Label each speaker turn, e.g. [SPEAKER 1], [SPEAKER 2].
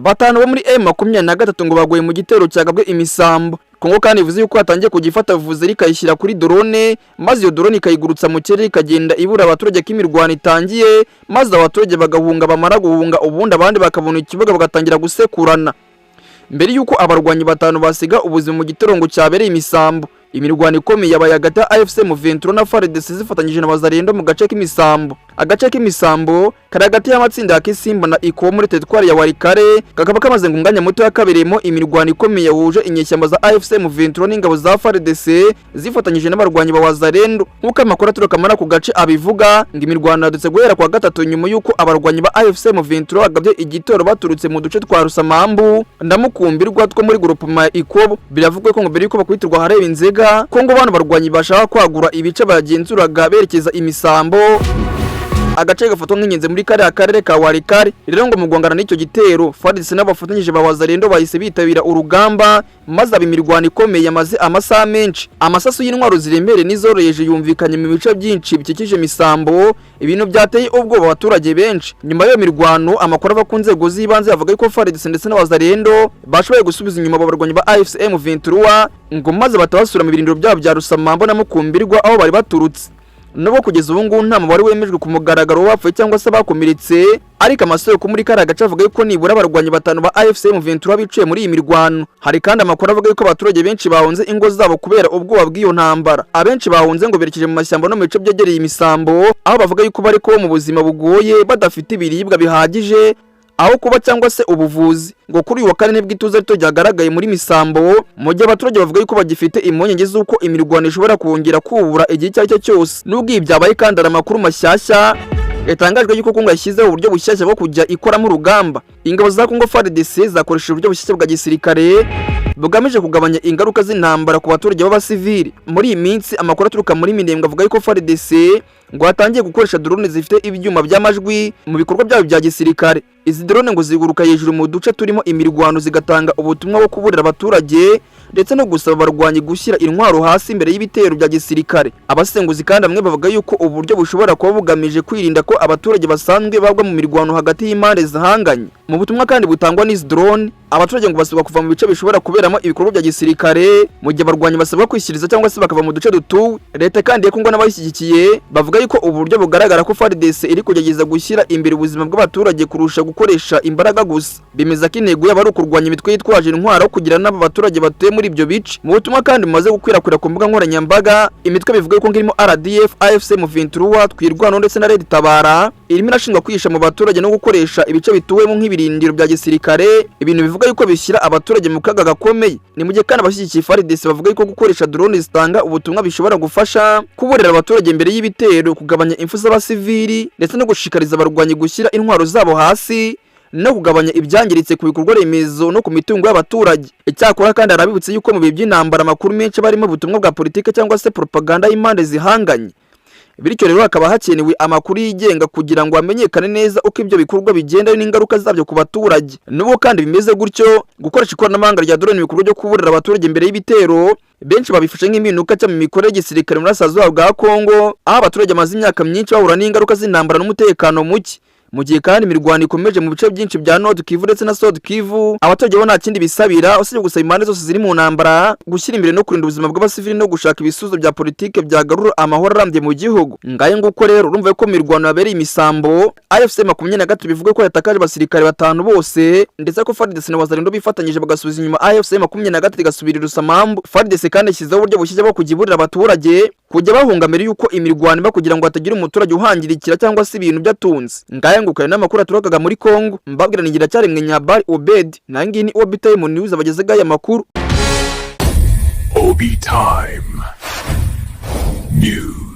[SPEAKER 1] Batanu bo muri M23 ngo baguye mu gitero cyagabwe imisambo. Kongo kandi ivuze yuko yatangiye kugifata vuvuzela ikayishyira kuri drone, maze iyo drone ikayigurutsa mu kirere, ikagenda ibura abaturage ko imirwano itangiye, maze abaturage bagahunga. Bamara guhunga, ubundi abandi bakabona ikibuga bagatangira gusekurana. Mbere y'uko abarwanyi batanu basiga ubuzima mu gitero ngo cyabereye imisambo, imirwano ikomeye yabaye hagati ya AFC M23 na FARDC zifatanyije na Wazalendo mu gace k'imisambo. Agace k'imisambo kari hagati y'amatsinda ya Kisimba na Iko muri teritwari ya Walikale, kakaba kamaze ngo umwanya muto yakabereyemo imirwano ikomeye yahuje inyeshyamba za AFC M23 n'ingabo za FARDC zifatanyije n'abarwanyi ba Wazalendo. Nk'uko amakuru aturuka muri ako gace abivuga, ngo imirwano yadutse guhera kwa gatatu, nyuma y'uko abarwanyi ba AFC M23 bagabye igitero baturutse mu duce twa Rusamambu Ndamukumbirwa two muri groupement ya Ikobo. Biravugwa ko ngo mbere y'uko bakwitirwa hareba inzega ko ngo bano barwanyi bashaka kwagura ibice bagenzuraga berekeza imisambo, agace gafatwa nk'ingenzi muri kariya karere ka Walikale. Rero ngo mu guhangana n'icyo gitero, FARDC n'abafatanyije ba Wazalendo bahise bitabira urugamba, maze aba imirwano ikomeye yamaze amasaha menshi. Amasasu y'intwaro ziremereye n'izoroheje yumvikanye mu bice byinshi bikikije imisambo, ibintu byateye ubwoba abaturage benshi. Nyuma y'iyo mirwano, amakuru ava ku nzego z'ibanze avuga ko FARDC ndetse n'Abazalendo bashoboye gusubiza inyuma abo barwanyi ba AFC M23, ngo maze batabasura mu birindiro byabo bya Rusamambo na Mukumbirwa aho bari baturutse. Nubwo kugeza ubu ngubu nta mubare wemejwe ku mugaragaro w'abapfuye cyangwa se abakomeretse, ariko amasoko muri kariya gace avuga yuko nibura abarwanyi batanu ba AFC M23 biciye muri iyi mirwano. Hari kandi amakuru avuga yuko abaturage benshi bahunze ingo zabo kubera ubwoba bw'iyo ntambara. Abenshi bahunze ngo berekeje mu mashyamba no mu bice byegereye imisambo, aho bavuga yuko bari kuba mu buzima bugoye, badafite ibiribwa bihagije, aho kuba cyangwa se ubuvuzi. Ngo kuri uyu wa kane nibwo ituze rito ryagaragaye muri misambo, mu gihe abaturage bavuga yuko bagifite impungenge z'uko imirwano ishobora kongera kubura igihe icyo ari cyo cyose. Nubwo ibi byabaye kandi, hari amakuru mashyashya yatangajwe yuko Kongo yashyizeho uburyo bushyashya bwo kujya ikoramo urugamba. Ingabo za Kongo FARDC zakoresheje uburyo bushyashya bwa gisirikare bugamije kugabanya ingaruka z'intambara ku baturage b'abasivili. Muri iyi minsi, amakuru aturuka muri Minembwe avuga yuko FARDC ngo hatangiye gukoresha drone zifite ibyuma by'amajwi mu bikorwa byabo bya gisirikare. Izi drone ngo ziguruka hejuru mu duce turimo imirwano, zigatanga ubutumwa bwo kuburira abaturage ndetse no gusaba abarwanyi gushyira intwaro hasi imbere y'ibitero bya gisirikare. Abasenguzi kandi bamwe bavuga yuko ubu buryo bushobora kuba bugamije kwirinda ko abaturage basanzwe bagwa mu mirwano hagati y'impande zihanganye. Mu butumwa kandi butangwa n'izi drone, abaturage ngo basabwa kuva mu bice bishobora kuberamo ibikorwa bya gisirikare, mu gihe abarwanyi basabwa kwishyiriza cyangwa se bakava mu duce dutuwe. Leta kandi ya Kongo n'abayishyigikiye bavuga yuko ubu buryo bugaragara ko FARDC iri kugerageza gushyira imbere ubuzima bw'abaturage kurusha gukoresha imbaraga gusa. Bemeza ko intego yabo ari ukurwanya imitwe yitwaje intwaro kugira n'aba baturage batuye muri ibyo bice. Mu butumwa kandi bumaze gukwirakwira ku mbuga nkoranyambaga, imitwe bivuga yuko irimo RDF, AFC M23, Twirwano ndetse na Red Tabara irimo irashinjwa kwihisha mu baturage no gukoresha ibice bituwemo nk'ibirindiro bya gisirikare, ibintu bivuga yuko bishyira abaturage mu kaga gakomeye. Ni mu gihe kandi abashyigikiye FARDC bavuga yuko gukoresha drone zitanga ubutumwa bishobora gufasha kuburira abaturage mbere y'ibitero, kugabanya impfu z'abasivili, ndetse no gushishikariza abarwanyi gushyira intwaro zabo hasi, no kugabanya ibyangiritse ku bikorwa remezo no ku mitungo y'abaturage. Icyakora kandi arabibutse yuko mu bihe by'intambara amakuru menshi aba arimo ubutumwa bwa politiki cyangwa se propaganda y'impande zihanganye, bityo rero hakaba hakenewe amakuru yigenga kugira ngo hamenyekane neza uko ibyo bikorwa bigenda n'ingaruka zabyo ku baturage. Nubwo kandi bimeze gutyo, gukoresha ikoranabuhanga rya drone mu bikorwa byo kuburira abaturage mbere y'ibitero, benshi babifashe nk'impinduka cyangwa mu mikorere y'igisirikare mu burasirazuba bwa Kongo, aho abaturage bamaze imyaka myinshi bahura n'ingaruka z'intambara n'umutekano muke. Mu gihe kandi imirwano ikomeje mu bice byinshi bya Nord Kivu ndetse na Sud Kivu, abaturage bo nta kindi bisabira usibye gusaba impande zose ziri mu ntambara gushyira imbere no kurinda ubuzima bw'abasivili no gushaka ibisubizo bya politike byagarura amahoro arambye mu gihugu. Ngaye nguko rero, urumva ko imirwano yabereye imisambo, AFC 23 bivuga ko yatakaje abasirikare batanu bose, ndetse ko FARDC na Wazalendo bifatanyije bagasubiza inyuma AFC 23 igasubira i Rusamambu. FARDC kandi yashyizeho uburyo bushyashya bwo kujya iburira abaturage kujya bahunga mbere y'uko imirwano iba, kugira ngo hatagira umuturage uhangirikira cyangwa se ibintu byatunze. Ngaye nguko n'amakuru aturukaga muri Kongo, mbabwira ni cyaremwe Nyabari Obed, nayo ngiyi ni Obi Time News abagezeho aya makuru.
[SPEAKER 2] Obi Time News.